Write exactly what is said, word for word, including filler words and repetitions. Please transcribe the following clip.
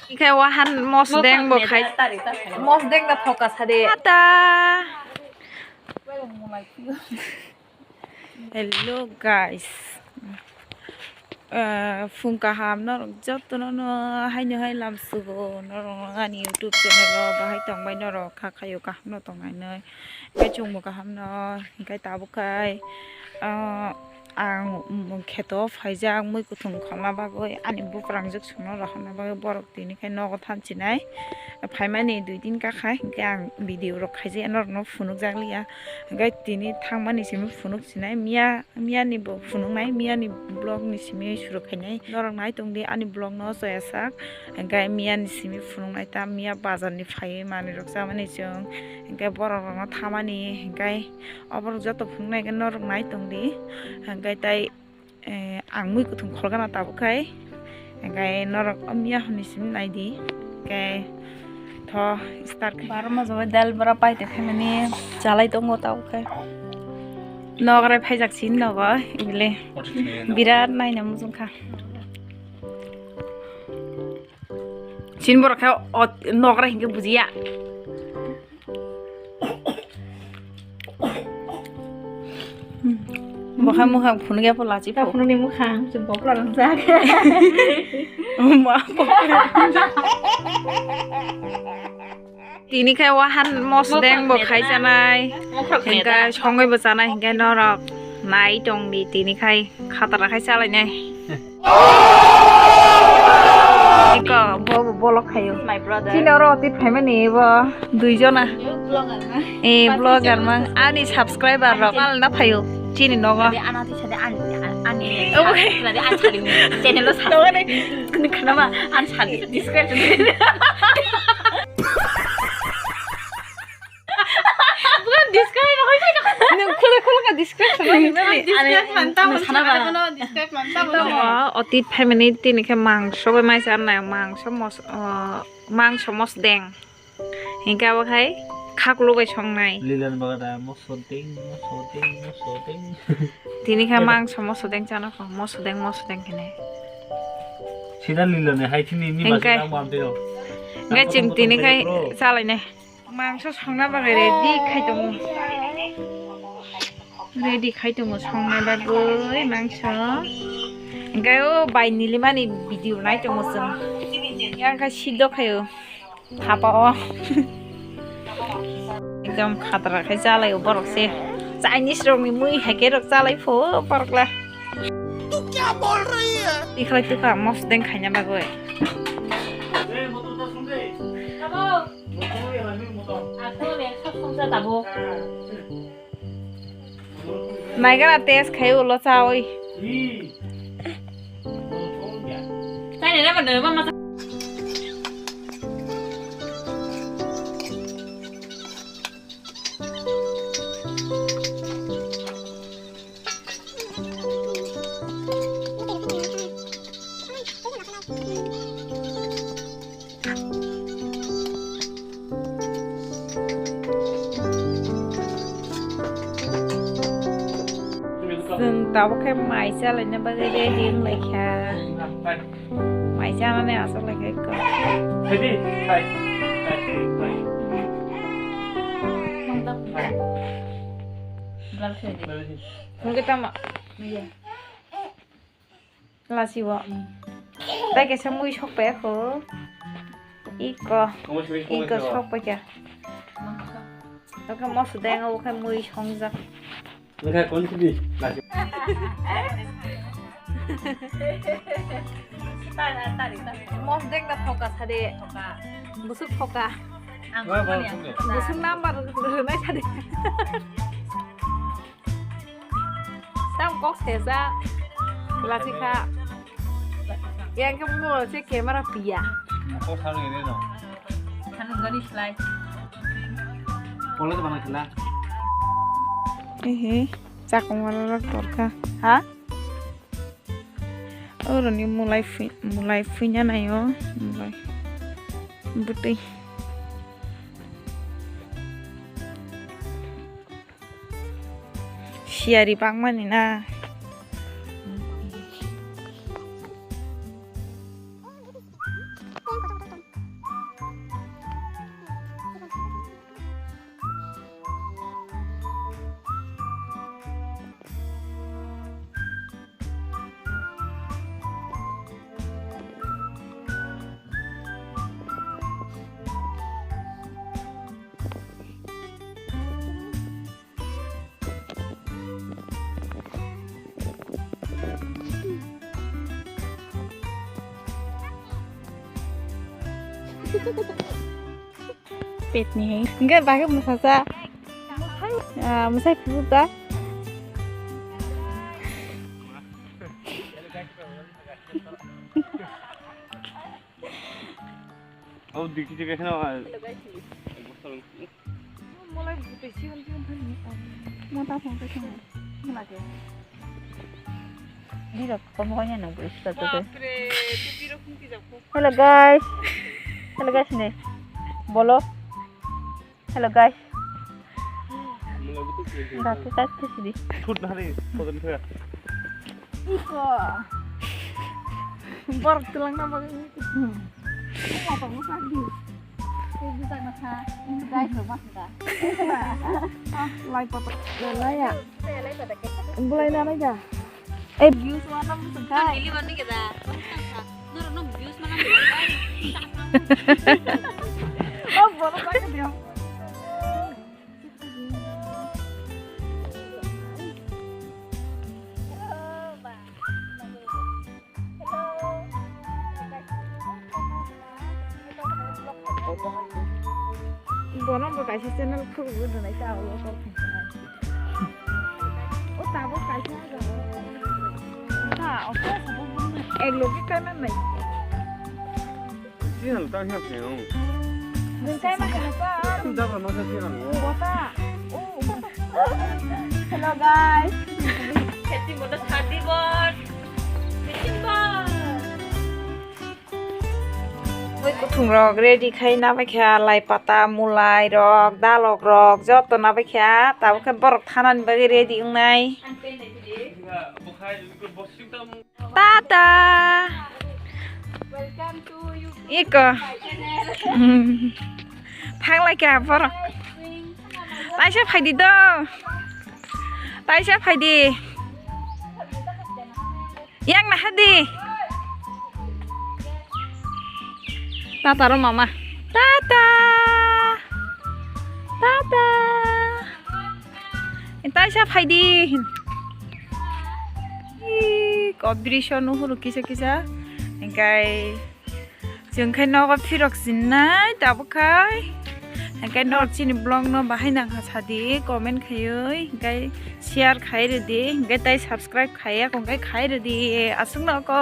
Ikai wahan mosdeng bo khai. Mosdeng da thoka sade. Tata. Hello guys. Ah, phung kaham norok jotono no haino hai lamsugo norok ani YouTube channel o bahai tongbai norok kha khayo kaham no tongnainai. Hinkhe chwngbo kaham no hinkhe tabuk khai, ah, ang kheto phaijak mui kuthum kholna bagwi ani buprang juk songno rohorna bagwi borok tini khai nogo thansinai. Phaimani dui din kakha hinkhe ang video rok khaijak norokno phunukjak liya. Hinkhe tini thangmani simi phunuksinai miya. Miyani bo phunuknai, miyani vlog ni simi suru khainai. Norok nai tongdi ani vlog no chaya sak. Hinkhe miyani simi phunuknai ta miya bazar ni phaiwi manwi rok chamani chwng. Hinkhe borok rok no thamani hinkhe oborok joto phunuknai hinkhe norok nai tongdi. Hinkhe tai, eh, ang mui kuthum kholgana tabuk khai. Hinkhe norok o miya hwnwi simi naidi. Hinkhe tho start khai. Baro ma jabai dal bora paite phaimani chalai tongo tabuk khai. Nograi phaijak sini nogo ibile. Birat naina mujung kha. Sini borok khe o nograi hinkhe bujiya. Bokha mukhang phunukya po lachi po. Phunukni mukhang se bokla rangjak. Ma bokla. Tini khai wahan mosdeng bo khai chanai. Hinkhe songwi bo chanai hinkhe norok nai tongdi tini khai khatara khai chalainai. Eko, bo, bo, bolok khayo. My brother. Chini oro oti phaimani bo, dui jona. Vlogger na? Eh, vlogger mang. Ani subscriber rok. Mal na phayo. Chini nogo. Ani, ani, ani, ani channel o sa. Kini khana ma, ani sa description. Bukan describe, apa itu? Nung khule khule ka description lagi, nung describe mantap, nung sana ba. Describe mantap. Tongo, oti phaimani tini khe mangso bai mai charnai, mangso mos-, o, mangso mosdeng. Hinkhe abo khai khaklo bai songnai. Lilan bagada mosodeng, mosodeng, mosodeng. Tini khe mangso mosodeng chana kho, mosodeng, mosodeng khe ne. Sida lilani hai thini ni hinkhe, hinkhe chwng tini khai chalainai. Mangso songna bagwi ready khai tongo. Ready khai tongo songna bagwi mangso. Hinkhe o bai nilimani video nai tongo chwng. Yang kha siddo khayo. Thapa o. Ekdom khatra khai chalaio borok se. Chinese rokni mui hai khe rok chalai pho borok la. Tikhlai tukha mosdeng khaina bagwi. Naigara test khai ulo chawi. Chwng tabuk khe mai chalaina bagwi ready wng lai kha. Mai chanani aswk lai kha ekko. Hwnkhe tamo? Lachio. Tai kaisa mui sok pai kho. Iko. Iko sok pai kha. Oke, mosodeng obo khe mui songjak. Wngkha kon sidi lachio. Mosodeng da thoka sade. Busuk thoka. Busuk number rwnai sade. Tam kok sesa. Lasi kha. Yang ke mo se camera pia. Kok sanu ini no. Sanu gani slide. Polo to mana khela. Ehe, chakong wala rok torkha. Ha? Oroni mulai phui-, mulai phuina naio. Mulai. Butui. Siyari bangmani na. Petni hai. Enggak, pakai musasa. Ah, musai puta. Oh, dikit juga kena. Mulai butuh sih, kan, kan, kan. Mau tahu, mau tahu. Mulai. Di rak, kamu kanya nang, bro, satu tu. Bapre, tu piro khum tijak ko. Hello, guys. Hello, guys, ni. Bolo. Hello, guys. Mulai butuh sih. Ratu tak tu sini. Thut na hari, kodan thut. Iko. Borok tulang na bagwi. Hmm. Iko tong sak di. Iko bisa na kha. Ini guys, lo mas ta. Ah, lai pata. Lai ya. Lai pata ke. Bulai na lai ya. Eh, views mana musuh guys. Ini mana kita? Nor no views mana musuh guys. Oh, borok lagi dia. Bono bo kaisa channel khulugwi rwnai ta, o local khaisa. O tabuk kaisa ha jaga. Ha, o khe sabuk bumnai. Ek logi kaima nai. Chini tang hino sini. Nwng kaima kheno ta. Dabra no sa chini. Bota. Oh. Hello guys. Happy Mother's Day, Bor. Happy Bor. Oi, kuthung rok ready khai nabaikha, lai pata, mulai rok, dalok rok joto nabaikha, tabuk khe borok thanani bagwi ready wngnai. Tata. Iko. Hmm. Thanglaikha borok. Taisa phaidi do. Taisa phaidi. Yang naha di. Tata ro mama. Tata. Tata. Taisa phaidi. Ih, kok drisyo nuhuru kisa kisa. Engkai Chwng khe nogo phirok sinai tabuk khai. Hingke nor chini vlog no bahai nang kha sadi comment khaiwi, hingke share khai rwdi, hingke tai subscribe khaiya, hingke khai rwdi, aswk no ko.